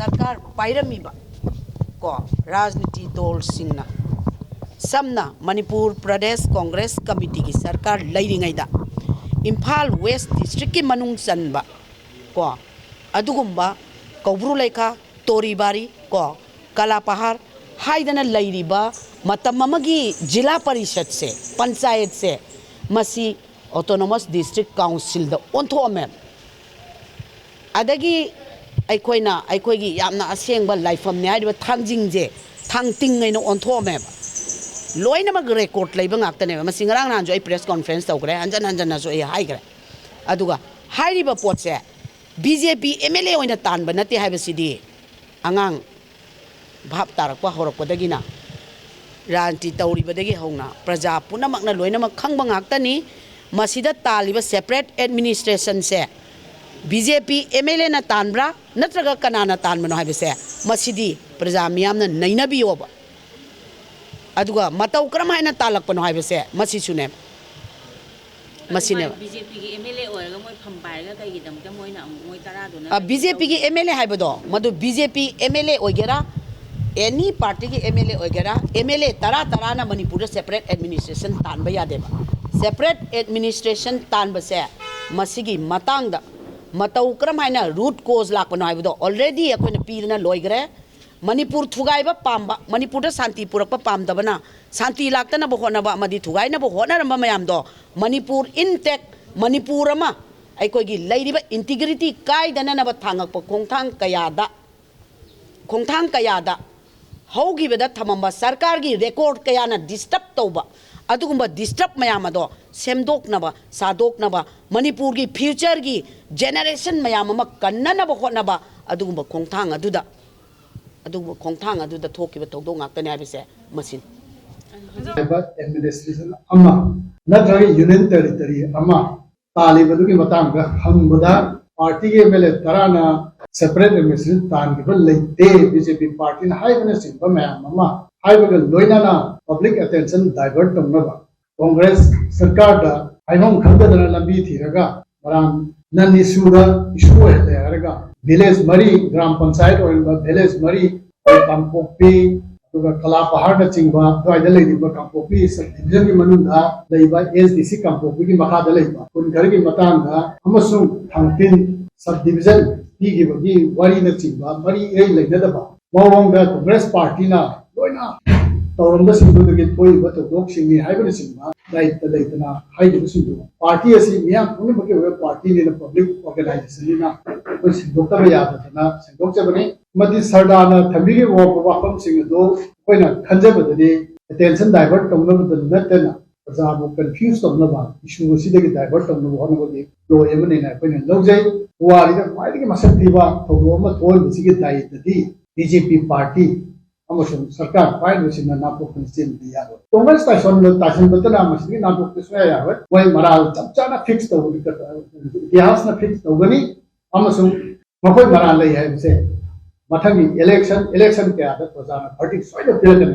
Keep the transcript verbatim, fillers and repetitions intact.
ꯁꯔꯀꯥꯔ ꯄꯥꯏꯔꯝꯃꯤꯕ ꯀꯣ ꯔꯥꯖꯅꯤꯇꯤ ꯗꯣꯜꯁꯤꯡꯅ, ꯁꯝꯅ ꯃꯅꯤꯄꯨꯔ ꯄ꯭ꯔꯗꯦꯁ ꯀꯣꯡꯒ꯭ꯔꯦꯁ ꯀꯃꯤꯇꯤꯒꯤ ꯁꯔꯀꯥꯔ ꯂꯩꯔꯤꯉꯩꯗ ꯏꯝꯐꯥꯜ ꯋꯦꯁ ꯗꯤꯁꯇ꯭ꯔꯤꯛꯀꯤ ꯃꯅꯨꯡ ꯆꯟꯕ ꯀꯣ ꯑꯗꯨꯒꯨꯝꯕ ꯀꯧꯕ꯭ꯔꯨ ꯂꯩꯈꯥ, ꯇꯣꯔꯤꯕꯥꯔꯤ ꯀꯣ ꯀꯂꯥꯄꯍꯥꯔ ꯍꯥꯏꯗꯅ ꯂꯩꯔꯤꯕ ꯃꯇꯝ ꯑꯃꯒꯤ ꯖꯤꯂꯥ ꯄꯔꯤꯁꯠꯁꯦ, ꯄꯟꯆꯥꯌꯠꯁꯦ, ꯃꯁꯤ ꯑꯣꯇꯣꯅꯣꯃꯁ ꯗꯤꯁꯇ꯭ꯔꯤꯛ ꯀꯥꯎꯟꯁꯤꯜꯗ ꯑꯣꯟꯊꯣꯛꯑꯝꯃꯦ꯫ ꯑꯗꯒꯤ ꯑꯩꯈꯣꯏꯅ ꯑꯩꯈꯣꯏꯒꯤ ꯌꯥꯝꯅ ꯑꯁꯦꯡꯕ ꯂꯥꯏꯐꯝꯅꯦ ꯍꯥꯏꯔꯤꯕ ꯊꯥꯡꯖꯤꯡꯁꯦ ꯊꯥꯡꯇꯤꯡ ꯍꯥꯏꯅ ꯑꯣꯟꯊꯣꯛꯑꯝꯃꯦꯕ꯫ ꯂꯣꯏꯅꯃꯛ ꯔꯦꯀꯣꯔꯠ ꯂꯩꯕ ꯉꯥꯛꯇꯅꯦꯕ꯫ ꯃꯁꯤ ꯉꯔꯥꯡ ꯅꯍꯥꯟꯁꯨ ꯑꯩ ꯄ꯭ꯔꯦꯁ ꯀꯣꯟꯐ꯭ꯔꯦꯟꯁ ꯇꯧꯈ꯭ꯔꯦ, ꯍꯟꯖꯟ ꯍꯟꯖꯟꯅꯁꯨ ꯑꯩ ꯍꯥꯏꯈ꯭ꯔꯦ꯫ ꯑꯗꯨꯒ ꯍꯥꯏꯔꯤꯕ ꯄꯣꯠꯁꯦ B J P M L ꯑꯦ ꯑꯣꯏꯅ ꯇꯥꯟꯕ ꯅꯠꯇꯦ ꯍꯥꯏꯕꯁꯤꯗꯤ ꯑꯉꯥꯡ ꯚꯥꯞ ꯇꯥꯔꯛꯄ ꯍꯧꯔꯛꯄꯗꯒꯤꯅ ꯔꯥꯖꯅꯤꯇꯤ ꯇꯧꯔꯤꯕꯗꯒꯤ ꯍꯧꯅ ꯄ꯭ꯔꯖꯥ ꯄꯨꯝꯅꯃꯛꯅ ꯂꯣꯏꯅꯃꯛ ꯈꯪꯕ ꯉꯥꯛꯇꯅꯤ꯫ ꯃꯁꯤꯗ ꯇꯥꯜꯂꯤꯕ ꯁꯦꯄꯔꯦꯠ ꯑꯦꯗꯃꯤꯅꯤꯁꯇ꯭ꯔꯦꯁꯟꯁꯦ B J P M L ꯑꯦꯅ ꯇꯥꯟꯕ꯭ꯔꯥ ꯅꯠꯇ꯭ꯔꯒ ꯀꯅꯥꯅ ꯇꯥꯟꯕꯅꯣ ꯍꯥꯏꯕꯁꯦ ꯃꯁꯤꯗꯤ ꯄ꯭ꯔꯖꯥ ꯃꯤꯌꯥꯝꯅ ꯅꯩꯅꯕꯤꯌꯣꯕ꯫ ꯑꯗꯨꯒ ꯃꯇꯧ ꯀꯔꯝ ꯍꯥꯏꯅ ꯇꯥꯜꯂꯛꯄꯅꯣ ꯍꯥꯏꯕꯁꯦ ꯃꯁꯤꯁꯨꯅꯦ꯫ ꯃꯁꯤꯅꯦꯕ꯫ ꯕꯤ ꯖꯦ ꯄꯤꯒꯤ ꯑꯦꯝ ꯑꯦꯜ ꯑꯦ ꯑꯣꯏꯔꯒ ꯃꯣꯏ ꯐꯝ ꯄꯥꯏꯔꯒ ꯀꯩꯒꯤꯗꯃꯛꯇ ꯃꯣꯏꯅ ꯑꯃꯨꯛ ꯃꯣꯏ ꯇꯔꯥꯗꯨꯅ ꯕꯤ ꯖꯦ ꯄꯤꯒꯤ ꯑꯦꯝ ꯑꯦꯜ ꯑꯦ ꯍꯥꯏꯕꯗꯣ ꯃꯗꯨ B J P M L ꯑꯦ ꯑꯣꯏꯒꯦꯔꯥ, ꯑꯦꯅꯤ ꯄꯥꯔꯇꯤꯒꯤ ꯑꯦꯝ ꯑꯦꯜ ꯑꯦ ꯑꯣꯏꯒꯦꯔꯥ, ꯑꯦꯝ ꯑꯦꯜ ꯑꯦ ꯇꯔꯥ ꯇꯔꯥꯅ ꯃꯅꯤꯄꯨꯔꯗ ꯁꯦꯄꯔꯦꯠ ꯑꯦꯗꯃꯤꯅꯤꯁꯇ꯭ꯔꯦꯁꯟ ꯇꯥꯟꯕ ꯌꯥꯗꯦꯕ꯫ ꯁꯦꯄꯔꯦꯠ ꯑꯦꯗꯃꯤꯅꯤꯁꯇ꯭ꯔꯦꯁꯟ ꯇꯥꯟꯕꯁꯦ ꯃꯁꯤꯒꯤ ꯃꯇꯥꯡꯗ ꯃꯇꯧ ꯀꯔꯝ ꯍꯥꯏꯅ ꯔꯨꯠ ꯀꯣꯖ ꯂꯥꯛꯄꯅꯣ ꯍꯥꯏꯕꯗꯣ ꯑꯣꯜꯔꯦꯗꯤ ꯑꯩꯈꯣꯏꯅ ꯄꯤꯗꯅ ꯂꯣꯏꯈ꯭ꯔꯦ꯫ ꯃꯅꯤꯄꯨꯔ ꯊꯨꯒꯥꯏꯕ ꯄꯥꯝꯕ, ꯃꯅꯤꯄꯨꯔꯗ ꯁꯥꯟꯇꯤ ꯄꯨꯔꯛꯄ ꯄꯥꯝꯗꯕꯅ ꯁꯥꯟꯇꯤ ꯂꯥꯛꯇꯅꯕ ꯍꯣꯠꯅꯕ ꯑꯃꯗꯤ ꯊꯨꯒꯥꯏꯅꯕ ꯍꯣꯠꯅꯔꯝꯕ ꯃꯌꯥꯝꯗꯣ ꯃꯅꯤꯄꯨꯔ ꯏꯟꯇꯦꯛ, ꯃꯅꯤꯄꯨꯔ ꯑꯃ ꯑꯩꯈꯣꯏꯒꯤ ꯂꯩꯔꯤꯕ ꯏꯟꯇꯤꯒ꯭ꯔꯤꯇꯤ ꯀꯥꯏꯗꯅꯅꯕ ꯊꯥꯡꯉꯛꯄ ꯈꯣꯡꯊꯥꯡ ꯀꯌꯥꯗ, ꯈꯣꯡꯊꯥꯡ ꯀꯌꯥꯗ ꯍꯧꯈꯤꯕꯗ ꯊꯝꯃꯝꯕ ꯁꯔꯀꯥꯔꯒꯤ ꯔꯦꯀꯣꯔꯗ ꯀꯌꯥꯅ ꯗꯤꯁꯇꯔꯕ ꯇꯧꯕ, ꯑꯗꯨꯒꯨꯝꯕ ꯗꯤꯁꯇꯔꯕ ꯃꯌꯥꯝ ꯑꯗꯣ ꯁꯦꯝꯗꯣꯛꯅꯕ, ꯁꯥꯗꯣꯛꯅꯕ, ꯃꯅꯤꯄꯨꯔꯒꯤ ꯐ꯭ꯌꯨꯆꯔꯒꯤ ꯖꯦꯅꯦꯔꯦꯁꯟ ꯃꯌꯥꯝ ꯑꯃ ꯀꯟꯅꯅꯕ ꯍꯣꯠꯅꯕ ꯑꯗꯨꯒꯨꯝꯕ ꯈꯣꯡꯊꯥꯡ ꯑꯗꯨꯗ ꯑꯗꯨꯒꯨꯝꯕ ꯈꯣꯡꯊꯥꯡ ꯑꯗꯨꯗ ꯊꯣꯛꯈꯤꯕ ꯊꯧꯗꯣꯛ ꯉꯥꯛꯇꯅꯤ ꯍꯥꯏꯕꯁꯦ ꯃꯁꯤꯅꯤ꯫ ꯑꯦꯗꯃꯤꯅꯤꯁꯇ꯭ꯔꯦꯁꯟ ꯑꯃ ꯅꯠꯇ꯭ꯔꯒ ꯌꯨꯅꯤꯌꯟ ꯇꯦꯔꯤꯇꯣꯔꯤ ꯑꯃ ꯇꯥꯜꯂꯤꯕꯗꯨꯒꯤ ꯃꯇꯥꯡꯗ ꯍꯪꯕꯗ ꯄꯥꯔꯇꯤꯒꯤ ꯑꯦꯝ ꯑꯦꯜ ꯑꯦ ꯇꯔꯥꯅ ꯁꯦꯄꯔꯦꯠ ꯑꯦꯗꯃꯤꯅꯤꯁꯇ꯭ꯔꯦꯁꯟ ꯇꯥꯟꯈꯤꯕ ꯂꯩꯇꯦ, ꯕꯤ ꯖꯦ ꯄꯤ ꯄꯥꯔꯇꯤꯅ ꯍꯥꯏꯕꯅꯆꯤꯡꯕ ꯃꯌꯥꯝ ꯑꯃ ꯍꯥꯏꯕꯒ ꯂꯣꯏꯅꯅ ꯄꯕ꯭ꯂꯤꯛ ꯑꯦꯇꯦꯟꯁꯟ ꯗꯥꯏꯚꯔꯠ ꯇꯧꯅꯕ ꯀꯣꯡꯒ꯭ꯔꯦꯁ ꯁꯔꯀꯥꯔꯗ ꯍꯥꯏꯐꯝ ꯈꯪꯗꯗꯅ ꯂꯝꯕꯤ ꯊꯤꯔꯒ ꯃꯔꯥꯡ ꯅꯟ ꯏꯁꯨꯗ ꯏꯁꯨ ꯑꯣꯏꯍꯜꯂꯦ ꯍꯥꯏꯔꯒ ꯚꯤꯂꯦꯖ ꯃꯔꯤ, ꯒ꯭ꯔꯥꯝ ꯄꯟꯆꯥꯌꯠ ꯑꯣꯏꯔꯤꯕ ꯚꯤꯂꯦꯖ ꯃꯔꯤ, ꯀꯥꯡꯄꯣꯛꯄꯤ, ꯑꯗꯨꯒ ꯀꯂꯥ ꯄꯍꯥꯔꯅꯆꯤꯡꯕ ꯑꯗꯨꯋꯥꯏꯗ ꯂꯩꯔꯤꯕ ꯀꯥꯡꯄꯣꯛꯄꯤ ꯁꯕ ꯗꯤꯕꯤꯖꯟꯒꯤ ꯃꯅꯨꯡꯗ ꯂꯩꯕ ꯑꯦꯁ ꯗꯤ ꯁꯤ ꯀꯥꯡꯄꯣꯛꯄꯤꯒꯤ ꯃꯈꯥꯗ ꯂꯩꯕ ꯈꯨꯟ ꯈꯔꯒꯤ ꯃꯇꯥꯡꯗ ꯑꯃꯁꯨꯡ ꯊꯥꯡꯇꯤꯟ ꯁꯕ ꯗꯤꯕꯤꯖꯟ ꯄꯤꯈꯤꯕꯒꯤ ꯋꯥꯔꯤꯅꯆꯤꯡꯕ ꯃꯔꯤ ꯏꯔꯩ ꯂꯩꯅꯗꯕ ꯃꯑꯣꯡꯗ ꯀꯣꯡꯒ꯭ꯔꯦꯁ ꯄꯥꯔꯇꯤꯅ ꯂꯣꯏꯅ ꯇꯧꯔꯝꯕꯁꯤꯡꯗꯨꯗꯒꯤ ꯊꯣꯛꯏꯕ ꯊꯧꯗꯣꯛꯁꯤꯡꯅꯤ ꯍꯥꯏꯕꯅꯆꯤꯡꯕ ꯂꯩꯇ ꯂꯩꯇꯅ ꯍꯥꯏꯔꯤꯕꯁꯤꯡꯗꯨ, ꯄꯥꯔꯇꯤ ꯑꯁꯤ ꯃꯤꯌꯥꯝ ꯄꯨꯝꯅꯃꯛꯀꯤ ꯑꯣꯏꯕ ꯄꯥꯔꯇꯤꯅꯤꯅ, ꯄꯕ꯭ꯂꯤꯛ ꯑꯣꯔꯒꯅꯥꯏꯖꯦꯁꯟꯅꯤꯅ ꯑꯩꯈꯣꯏ ꯁꯦꯡꯗꯣꯛꯇꯕ ꯌꯥꯗꯗꯅ ꯁꯦꯡꯗꯣꯛꯆꯕꯅꯤ꯫ ꯑꯃꯗꯤ ꯁꯔꯗꯥꯔꯅ ꯊꯝꯕꯤꯔꯤꯕ ꯋꯥꯐꯝꯁꯤꯡ ꯑꯗꯨ ꯑꯩꯈꯣꯏꯅ ꯈꯟꯖꯕꯗꯗꯤ ꯑꯦꯇꯦꯟꯁꯟ ꯗꯥꯏꯚꯔꯠ ꯇꯧꯅꯕꯗ ꯅꯠꯇꯅ ꯄ꯭ꯔꯖꯥꯕꯨ ꯀꯟꯐ꯭ꯌꯨꯁ ꯇꯧꯅꯕ, ꯏꯁꯨ ꯑꯁꯤꯗꯒꯤ ꯗꯥꯏꯚꯔꯠ ꯇꯧꯅꯕ ꯍꯣꯠꯅꯕꯒꯤ ꯄ꯭ꯂꯣꯏ ꯑꯃꯅꯦꯅ ꯑꯩꯈꯣꯏꯅ ꯂꯧꯖꯩ꯫ ꯄꯨꯋꯥꯔꯤꯗ ꯈ꯭ꯋꯥꯏꯗꯒꯤ ꯃꯁꯛ ꯊꯤꯕ ꯊꯧꯗꯣꯛ ꯑꯃ ꯊꯣꯛꯍꯟꯕꯁꯤꯒꯤ ꯗꯥꯏꯇꯗꯤ ꯕꯤ ꯖꯦ ꯄꯤ ꯄꯥꯔꯇꯤ ꯑꯃꯁꯨꯡ ꯁꯔꯀꯥꯔ ꯄꯥꯏꯔꯤꯕꯁꯤꯡꯅ ꯅꯥꯟꯊꯣꯛꯇꯅ ꯆꯦꯟꯕꯗꯤ ꯌꯥꯔꯣꯏ꯫ ꯀꯣꯡꯒ꯭ꯔꯦꯁ ꯇꯥꯏꯁꯣꯟꯕ-, ꯇꯥꯏꯁꯤꯟꯕꯗꯅ ꯃꯁꯤꯗꯒꯤ ꯅꯥꯟꯊꯣꯛꯄ ꯁꯨꯡꯌꯥ ꯌꯥꯔꯣꯏ꯫ ꯃꯣꯏ ꯃꯔꯥꯜ ꯆꯞ ꯆꯥꯅ ꯐꯤꯛꯁ ꯇꯧꯕꯅꯤ, ꯏꯇꯤꯍꯥꯁꯅ ꯐꯤꯛꯁ ꯇꯧꯒꯅꯤ꯫ ꯑꯃꯁꯨꯡ ꯃꯈꯣꯏ ꯃꯔꯥꯜ ꯂꯩ ꯍꯥꯏꯕꯁꯦ ꯃꯊꯪꯒꯤ ꯏꯂꯦꯛꯁꯟ, ꯏꯂꯦꯛꯁꯟ ꯀꯌꯥꯗ ꯄ꯭ꯔꯖꯥꯅ ꯚꯔꯗꯤꯛ ꯁꯣꯏꯗꯅ ꯄꯤꯔꯛꯀꯅꯤ꯫